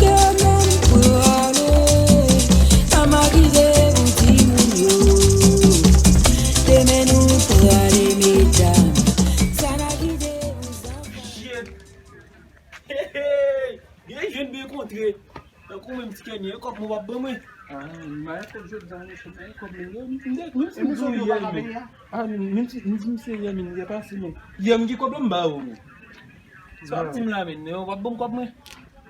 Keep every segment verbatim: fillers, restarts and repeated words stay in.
Demen m prale, ann makize pou timoun yo. Demen nou prale, medam, sa n a kite pou zanfan. Shit. Hey, hey. Byen jwenn, byen kontre. Tankou menm ti Kenny, e kòb mwen w ap ban mwen. Ah, m pa gen kòb jodi a, mesye, m pa gen kòb, men yo, m, m, menm si m di w yè, men. Ah, menm si m di w se yè, men, yè pase, men. Yè m gen kòb la, m ba ou, men. Sa w ap di m la, men, w ap ban m kòb mwen?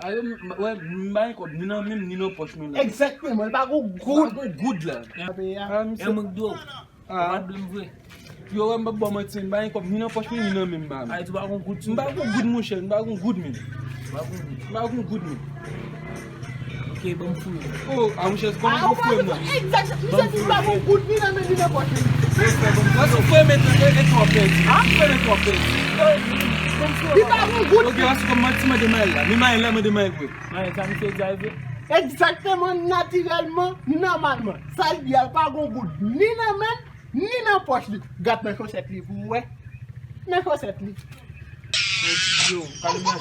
Ah, yo, m, wè, m pa gen kòb, ni nan men m, ni nan pòch mwen la. Egzakteman, li pa gon goud. Pa gon goud la. Ah, misye. E mwen k di w. Ah. Ou pa t vle m vre. Yo, wè, m p ap ba w manti, m pa gen kòb ni nan pòch mwen, ni nan men m, ba m. Ay, ou pa gon goud sou ou. M pa gon goud, monchè, m pa gon goud, men. Ou pa gon goud. M pa gon goud, men. Ok, ban m fouye. Oh, ah, monchè, kòman pou fouye mwen? Egzak, misye di m pa gon goud ni nan men, ni nan pòch mwen. Respè, ban m fouye. Wè, si w fouye m, e, e, e twò pèdi. Ah? Si w fouye m, e twò pèdi. Li pa gon goud. Ok, wè, si kòm manti, mande Maël la. Men Maël la, mande Maël vre. Maël, sa misye di a vre? Egzakteman, natirèlman, nòmalman. Sa l di a, pa gon goud ni nan men l, ni nan pòch li. Gad nan chosèt li pou w wè. Nan chosèt li. Yo, kalm nan,